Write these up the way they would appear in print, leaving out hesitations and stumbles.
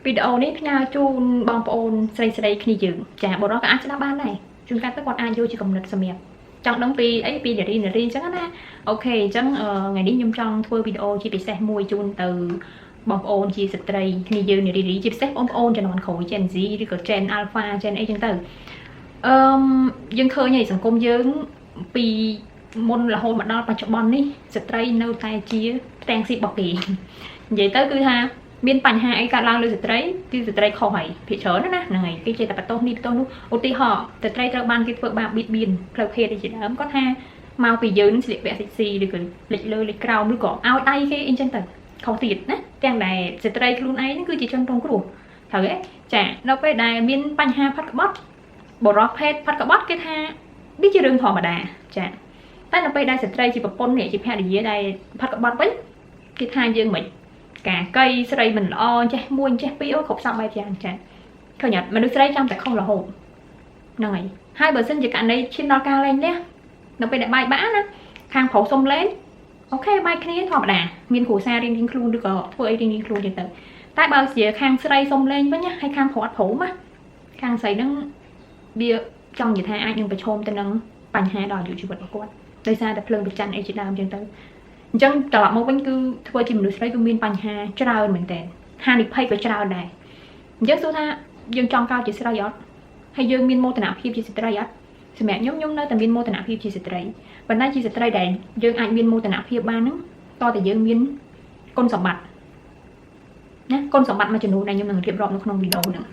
វីដេអូនេះផ្ញើជូនបងប្អូនស្រីស្រីគ្នាយើងចាបុរសក៏អាចស្ដាប់បានដែរជួនកាលទៅគាត់អាចយកជាកំណត់សម្រាប់ចង់ដឹងពីអីពីនារីនារីអញ្ចឹងណាOK អញ្ចឹងថ្ងៃនេះខ្ញុំចង់ធ្វើវីដេអូជាពិសេសមួយជូនទៅបងប្អូនជាស្ត្រីគ្នាយើងនារីនារីជាពិសេសបងប្អូនជំនាន់ក្រោយ Gen Z ឬក៏ Gen Alpha Gen អីចឹងទៅអឺមយើងឃើញហើយសង្គមយើងពីមុនរហូតមកដល់បច្ចុប្បន្ននេះស្ត្រីនៅតែជាផ្ទាំងស៊ីបរបស់គេនិយាយទៅគឺថាមានបញ្ហាអីកើតឡើងលើស្ត្រីគឺស្ត្រីខុសហើយភាគច្រើនណាហ្នឹងហើយគេចេះតែបន្ទោសនេះបន្ទោសនោះឧទាហរណ៍ស្ត្រីត្រូវបានគេធ្វើបាបបៀតបៀនផ្លូវភេទអីជាដើមគាត់ថាមកពីយើងនឹងស្លៀកពាក់សិចស៊ីឬក៏លិចលើលិចក្រោមឬក៏ឲ្យដៃគេអីចឹងទៅខុសទៀតណាទាំងដែលស្ត្រីខ្លួនឯងហ្នឹងគឺជាជនរងគ្រោះត្រូវទេចានៅពេលដែលមានបញ្ហាផាត់ក្បត់បរិសុភេទផាត់ក្បត់គេថានេះជារឿងធម្មតាចាតែនៅពេលដែលស្ត្រីជាប្រពន្ធនេះជាភរិយាដែលផាត់ក្បត់វិញគេថាយើងមិនកាកៃស្រីមិនល្អចេះមួយចេះពីរអូគ្រប់សពបែបយ៉ាងចាឃើញអត់មនុស្សស្រីចាំតែខុសរហូតហ្នឹងហើយហើយបើសិនជាករណីឈានដល់ការលែងលះនៅពេលដែលបាយបាក់ណាខាងប្រុសសុំលែង OK បាយគ្នាធម្មតាមានគ្រួសាររៀងៗខ្លួនឬក៏ធ្វើអីរៀងៗខ្លួនចឹងទៅតែបើជាខាងស្រីសុំលែងវិញណាហើយខាងប្រុសអត់ព្រមណាខាងស្រីហ្នឹងវាចង់និយាយថាអាចនឹងប្រឈមទៅនឹងបញ្ហាដល់អាយុជីវិតរបស់គាត់ដោយសារតែភ្លើងប្រច័នអីជាដើមចឹងទៅអញ្ចឹងត្រឡប់មកវិញគឺធ្វើជាមនុស្សស្រីគឺមានបញ្ហាច្រើនមែនតើហានិភ័យក៏ច្រើនដែរអញ្ចឹងសួរថាយើងចង់កើតជាស្រីអត់ហើយយើងមានមោទនភាពជាស្ត្រីអត់សម្រាប់ខ្ញុំខ្ញុំនៅតែមានមោទនភាពជាស្ត្រីប៉ុន្តែជាស្ត្រីដែលយើងអាចមានមោទនភាពបានហ្នឹងតតែយើងមានគុណសម្បត្តិណាគុណសម្បត្តិមួយចំនួនដែលខ្ញុំនឹងរៀបរាប់នៅក្នុងវីដេអូហ្នឹង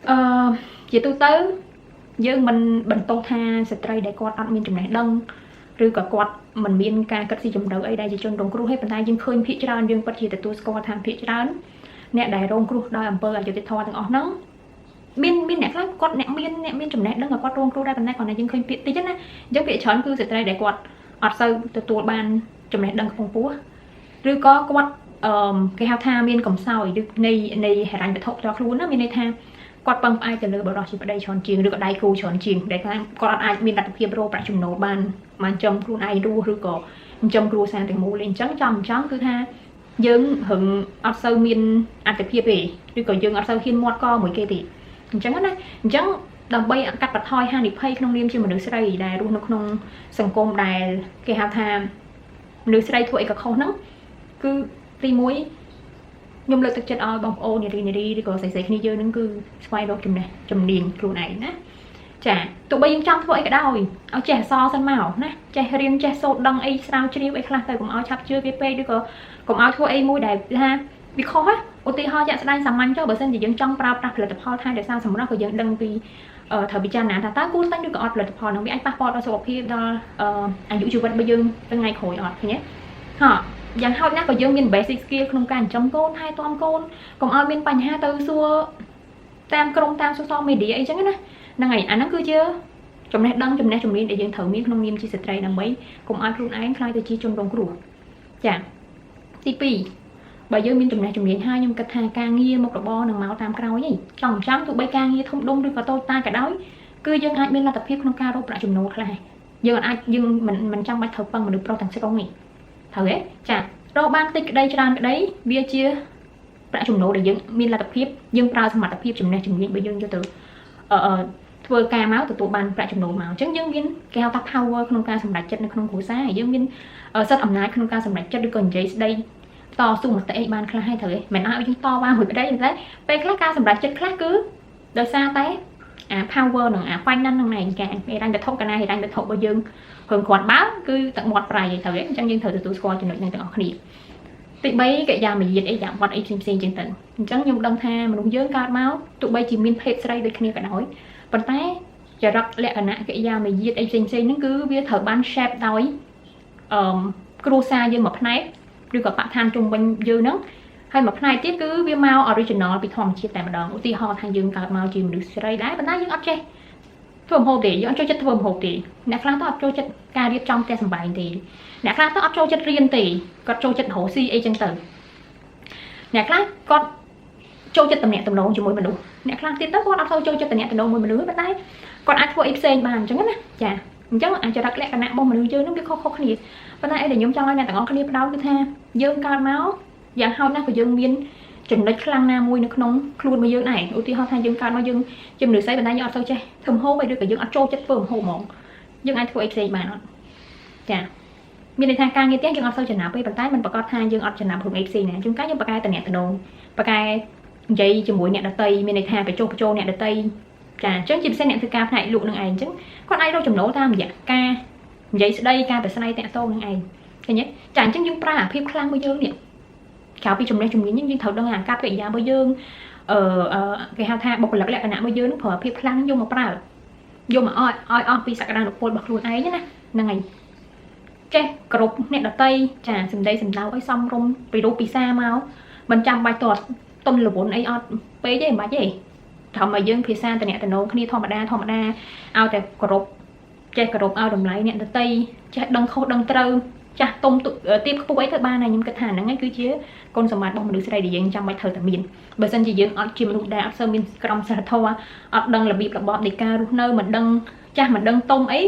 អឺជាទូទៅយើងមិនបន្ទោសថាស្ត្រីដែលគាត់អត់មានចំណេះដឹងឬក៏គាត់មិនមានការគិតស៊ីជម្រៅអីដែលជាជនរងគ្រោះទេប៉ុន្តែយើងឃើញភាគច្រើនយើងពិតជាទទួលស្គាល់ថាភាគច្រើនអ្នកដែលរងគ្រោះដោយអំពើអយុត្តិធម៌ទាំងអស់ហ្នឹងមានមានអ្នកខ្លះគាត់អ្នកមានចំណេះដឹងក៏គាត់រងគ្រោះដែរប៉ុន្តែគ្រាន់តែយើងឃើញពាក្យតិចណាអញ្ចឹងភាគច្រើនគឺស្ត្រីដែលគាត់អត់សូវទទួលបានចំណេះដឹងខ្ពង់ខ្ពស់ឬក៏គាត់អឺគេហៅថាមានកំសោយឬនៃហិរញ្ញវត្ថុផ្ទាល់ខ្លួនណាមានន័យថាគាត់ពឹងផ្អែកទៅលើបុរសជាប្តីច្រើនជាងឬក៏ដៃគូច្រើនជាងដែលថាគាត់អត់អាចមានលទ្ធភាពរកប្រាក់ចំណូលបានបានចំខ្លួនឯងរស់ឬក៏ចិញ្ចឹមគ្រួសារទាំងមូលអញ្ចឹងចំចង់គឺថាយើងរឹងអត់សូវមានអត្ថភាពទេឬក៏យើងអត់សូវហ៊ានមាត់កមួយគេទេអញ្ចឹងណាអញ្ចឹងដើម្បីកាត់បន្ថយហានិភ័យក្នុងនាមជាមនុស្សស្រីដែលរស់នៅក្នុងសង្គមដែលគេហៅថាមនុស្សស្រីធ្វើអីក៏ខុសហ្នឹងគឺទី1ខ្ញុំលើកទឹកចិត្តឲ្យបងប្អូននារីនារីឬក៏ស្រីស្រីគ្នាយើងហ្នឹងគឺស្វែងរកចំណេះជំនាញខ្លួនឯងណាចាទោះបីយើងចង់ធ្វើអីក៏ដោយឲ្យចេះអក្សរសិនមកណាចេះរៀនចេះសូត្រដឹងអីស្រាវជ្រាវអីខ្លះទៅកុំឲ្យឆាប់ជឿគេពេកឬក៏កុំឲ្យធ្វើអីមួយដែលថាវាខុសណាឧទាហរណ៍ជាក់ស្ដែងសាមញ្ញចុះបើសិនជាយើងចង់ប្រើប្រាស់ផលិតផលថែរក្សាសម្រស់ក៏យើងដឹងពីត្រូវពិចារណាថាតើគួរទិញឬក៏អត់ផលិតផលហ្នឹងវាអាចប៉ះពាល់ដល់សុខភាពដល់អាយុជីវិតរបស់យើងថ្ងៃក្រោយអត់ឃើញទេហ៎យ៉ាងហោចណាស់ក៏យើងមាន basic skill ក្នុងការចិញ្ចឹមកូនថែទាំកូនកុំឲ្យមានបញ្ហាទៅសួរតាមក្រុមតាម social media អីចឹងណាហ្នឹងហើយអាហ្នឹងគឺជាចំណេះដឹងចំណេះជំនាញដែលយើងត្រូវមានក្នុងនាមជាស្ត្រីដើម្បីកុំឲ្យខ្លួនឯងក្លាយទៅជាជនរងគ្រោះចាទី2បើយើងមានចំណេះជំនាញហើយខ្ញុំគិតថាការងារមុខរបរនឹងមកតាមក្រោយឯងចង់ចង់ទោះបីការងារធំដុំឬក៏តូចតាចក៏ដោយគឺយើងអាចមានលទ្ធភាពក្នុងការរកប្រាក់ចំណូលខ្លះយើងអាចយើងមិនចាំបាច់ត្រូវពឹងមនុស្សប្រុសទាំងស្រុងនេះត្រូវទេចារកបានតិចក្តីច្រើនក្តីវាជាប្រាក់ចំណូលដែលយើងមានលទ្ធភាពយើងប្រើសមត្ថភាពចំណេះជំនាញបើយើងយកទៅអឺធ្វើការមកទទួលបានប្រាក់ចំណូលមកអញ្ចឹងយើងមានគេហៅថា power ក្នុងការសម្រេចចិត្តនៅក្នុងគ្រួសារយើងមានសិទ្ធិអំណាចក្នុងការសម្រេចចិត្តឬក៏និយាយស្ដីតស៊ូមតិអីបានខ្លះហើយត្រូវទេមិនឲ្យយើងតវ៉ាមួយប្តីតែពេលខ្លះការសម្រេចចិត្តខ្លះគឺដោយសារតែអា power និងអា finance ហ្នឹងឯងការហិរញ្ញវត្ថុកាលណាហិរញ្ញវត្ថុរបស់យើងគ្រឿងគ្រាន់បើគឺទឹកមាត់ប្រៃហើយត្រូវទេអញ្ចឹងយើងត្រូវទទួលស្គាល់ចំណុចហ្នឹងទាំងអស់គ្នាទី3កិរិយាមារយាទអីយ៉ាងវត្តអីផ្សេងផ្សេងចឹងទៅអញ្ចឹងខ្ញុំដឹងថាមនុស្សយើងកើតមកទោះបីជាមានភេទស្រីដូចគ្នាក៏ដោយប៉ុន្តែចរិតលក្ខណៈកិរិយាមារយាទអីផ្សេងផ្សេងហ្នឹងគឺវាត្រូវបាន shape ដោយអឺគ្រួសារយើងមួយផ្នែកឬក៏បរិស្ថានជុំវិញយើងហ្នឹងហើយមួយផ្នែកទៀតគឺវាមក original ពីធម្មជាតិតែម្ដងឧទាហរណ៍ថាយើងកើតមកជាមនុស្សស្រីដែរប៉ុន្តែយើងអត់ចេះធ្វើម្ហូបទេយើងអត់ចូលចិត្តធ្វើម្ហូបទេអ្នកខ្លះទៅអត់ចូលចិត្តការរៀបចំផ្ទះសម្បែងទេអ្នកខ្លះទៅអត់ចូលចិត្តរៀនទេគាត់ចូលចិត្តរកស៊ីអីចឹងទៅអ្នកខ្លះគាត់ចូលចិត្តតំណាក់តំណងជាមួយមនុស្សអ្នកខ្លះទៀតទៅគាត់អត់សូវចូលចិត្តតំណាក់តំណងមួយមនុស្សប៉ុន្តែគាត់អាចធ្វើអីផ្សេងបានអញ្ចឹងណាចាអញ្ចឹងអាចរិតលក្ខណៈរបស់មនុស្សយើងនឹងវាខុសៗគ្នាប៉ុន្តែអីដែលខ្ញុំចង់ឲ្យអ្នកទាំងអស់គ្នាផ្ដោតគឺថាយើងកើតមកយ៉ាងហោចណាស់ក៏យើងមាន ចំណុចខ្លាំងណាមួយនៅក្នុងខ្លួនរបស់យើងដែរឧទាហរណ៍ថាយើងកើតមកយើងជាមនុស្សស្រីប៉ុន្តែយើងអត់សូវចេះធ្វើម្ហូបអីឬក៏យើងអត់ចូលចិត្តធ្វើម្ហូបហ្មងយើងអាចធ្វើអីផ្សេងបានអត់ចាមានន័យថាការងារផ្ទះយើងអត់សូវចំណាប់ទេប៉ុន្តែមិនប្រកាសថាយើងអត់ចំណាប់រឿងអីផ្សេងណាជួនកាលយើងបកកែតំណតំណងបកកែនិយាយជាមួយអ្នកដតីមានន័យថាបញ្ចុះបញ្ចូលអ្នកដតីចាអញ្ចឹងជាពិសេសអ្នកធ្វើការផ្នែកលក់នឹងឯងអញ្ចឹងគាត់អាចរកចំណូលតាមរយៈការនិយាយស្ដីការប្រស្រ័យតាក់ទងនឹងឯងឃើញទេចាអញ្ចឹងយើងប្រើអាភាពខ្លាំងរបស់យើងនេះក្រៅពីចំណេះជំនាញយើងត្រូវដឹងអាកប្បកិរិយារបស់យើងអឺគេហៅថាបុគ្គលិកលក្ខណៈរបស់យើងនឹងប្រើភាពខ្លាំងយកមកប្រើយកមកឲ្យឲ្យអស់ពីសក្តានុពលរបស់ខ្លួនឯងណាហ្នឹងហើយចេះគ្រប់អ្នកដតីចាសម្ដីសម្ដៅឲ្យសមរម្យពីរូបពីសារមកមិនចាំបាច់តតុនលវនអីអត់ពេកទេមិនបាច់ទេត្រឹមឲ្យយើងភាសាតំណតំណងគ្នាធម្មតាធម្មតាឲ្យតែគ្រប់ចេះគោរពឲ្យតម្លៃអ្នកដតីចេះដឹងខុសដឹងត្រូវចាស់ទុំទៀបខ្ពស់អីទៅបានហើយខ្ញុំគិតថាហ្នឹងឯងគឺជាគុណសម្បត្តិរបស់មនុស្សស្រីដែលយើងចាំបាច់ត្រូវតែមានបើសិនជាយើងអត់ជាមនុស្សដែលអត់សូវមានក្រមសីលធម៌អត់ដឹងរបៀបរបបនៃការរស់នៅមិនដឹងចាស់មិនដឹងទុំអី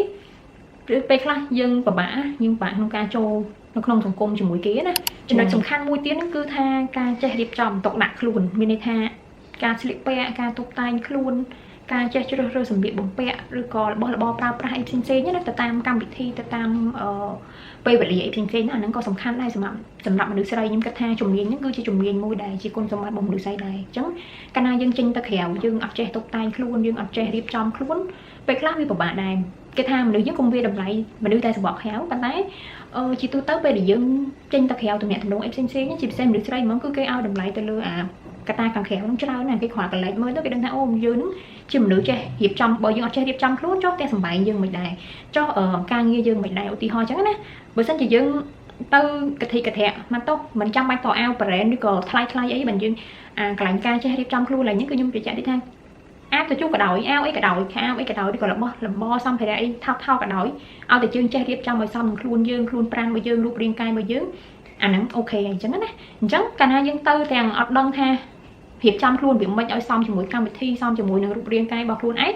ពេលខ្លះយើងពិបាកយើងពិបាកក្នុងការចូលនៅក្នុងសង្គមជាមួយគេណាចំណុចសំខាន់មួយទៀតហ្នឹងគឺថាការចេះរៀបចំទុកដាក់ខ្លួនមានន័យថាការស្លៀកពាក់ការតុបតែងខ្លួនការចេះជ្រើសរើសសម្លៀកបំពាក់ឬក៏របស់របរប្រើប្រាស់អីផ្សេងៗណាទៅតាមកម្មវិធីទៅតាមអឺពេលវេលាអីផ្សេងៗណាអាហ្នឹងក៏សំខាន់ដែរសម្រាប់សម្រាប់មនុស្សស្រីខ្ញុំគិតថាជំនាញហ្នឹងគឺជាជំនាញមួយដែលជាគុណសម្បត្តិរបស់មនុស្សស្រីដែរអញ្ចឹងកាលណាយើងចេញទៅក្រៅយើងអត់ចេះតុបតែងខ្លួនយើងអត់ចេះរៀបចំខ្លួនពេលខ្លះវាពិបាកដែរគេថាមនុស្សយើងកុំវាតម្លៃមនុស្សតែសម្បកក្រៅប៉ុន្តែអឺជាទូទៅពេលដែលយើងចេញទៅក្រៅទំនាក់ទំនងអីផ្សេងៗជាពិសេសមនុស្សស្រីហ្មងគឺគេឲ្យតម្លៃទៅលើអាកត្តាខាងក្រៅហ្នឹងច្រើនណាស់គេគ្រាន់តែកន្លែងមើលទៅគេដឹងថាអូយើងហ្នឹងជាមនុស្សចេះរៀបចំបើយើងអត់ចេះរៀបចំខ្លួនចុះផ្ទះសម្បែងយើងមិនដែរចុះការងារយើងមិនដែរឧទាហរណ៍អញ្ចឹងណាបើសិនជាយើងទៅកធិកធៈមកទៅមិនចាំបាច់តអាវ brand ឬក៏ថ្លៃថ្លៃអីបើយើងអាកន្លែងការចេះរៀបចំខ្លួនឡើងហ្នឹងគឺខ្ញុំបញ្ជាក់តិចថាអាវទៅជួក៏ដោយអាវអីក៏ដោយខោអីក៏ដោយឬក៏របស់លំសម្ភារៈអីថោកថោកក៏ដោយឲ្យតែយើងចេះរៀបចំឲ្យសមនឹងខ្លួនយើងខ្លួនប្រាណរបស់យើងរូបរាងកាយរបស់យើងអាហ្នឹង OK អញ្ចឹងណាអញ្ចឹងកាលណាយើងទៅទាំងអត់ដឹងថារៀបចំខ្លួនវាមិនឲ្យសមជាមួយកម្មវិធីសមជាមួយនឹងរូបរាងកាយរបស់ខ្លួនឯង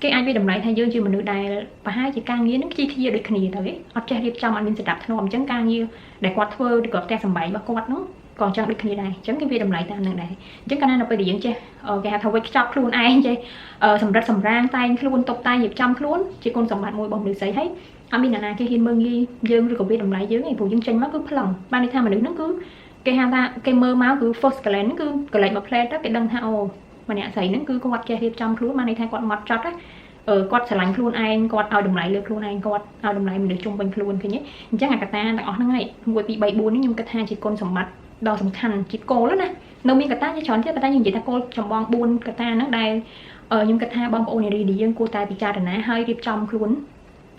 គេអាចវាតម្លៃថាយើងជាមនុស្សដែលប្រហែលជាការងារនឹងខ្ជិះខ្ជាដូចគ្នាទៅអត់ចេះរៀបចំអត់មានសណ្ដាប់ធ្នាប់អញ្ចឹងការងារដែលគាត់ធ្វើឬក៏ផ្ទះសម្បែងរបស់គាត់នោះក៏អញ្ចឹងដូចគ្នាដែរអញ្ចឹងគេវាតម្លៃតាមនឹងដែរអញ្ចឹងកាលណានៅពេលដែលយើងចេះគេហៅថាវិចខ្ចប់ខ្លួនឯងចេះសម្រិតសម្រាងតែងខ្លួនតុបតែងរៀបចំខ្លួនជាគុណសម្បត្តិមួយរបស់មនុស្សស្រីហើយអត់មានអ្នកណាគេហ៊ានមើលងាយយើងឬក៏វាតម្លៃយើងឯងព្រោះយើងចេញមកគឺប្លង់បានន័យថាមនុស្សហ្នឹងគឺគេហៅថាគេមើលមកគឺ first glance ហ្នឹងគឺកន្លែងមួយផ្លែទៅគេដឹងថាអូម្នាក់ស្រីហ្នឹងគឺគាត់ចេះរៀបចំខ្លួនបានន័យថាគាត់ម៉ត់ចត់ណាអឺគាត់ស្រឡាញ់ខ្លួនឯងគាត់ឲ្យតម្លៃលើខ្លួនឯងគាត់ឲ្យតម្លៃមនុស្សជុំវិញខ្លួនឃើញទេអញ្ចឹងអាកតាទាំងអស់ហ្នឹងឯង1 2 3 4នេះខ្ញុំគិតថាជាគុណសម្បត្តិដ៏សំខាន់ជាគោលណានៅមានកត្តាជាច្រើនទៀតប៉ុន្តែខ្ញុំនិយាយថាគោលចម្បង4កត្តាហ្នឹងដែលខ្ញុំគិតថាបងប្អូននារីយើងគួរតែពិចារណាហើយរៀបចំខ្លួន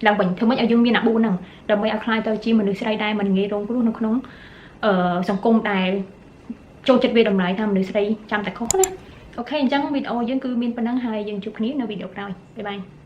ឡើងវិញធ្វើម៉េចឲ្យយើងមានអា4ហ្នឹងដើម្បីឲ្យក្លាយទៅជាមនុស្សស្រីដែលមិនងាយរងគ្រោះនៅក្នុងអឺសង្គមដែលចូលចិត្តវាតម្លៃថាមនុស្សស្រីចាំតែខុសណាOK អញ្ចឹងវីដេអូយើងគឺមានប៉ុណ្ណឹងហើយយើងជួបគ្នានៅវីដេអូក្រោយ bye bye.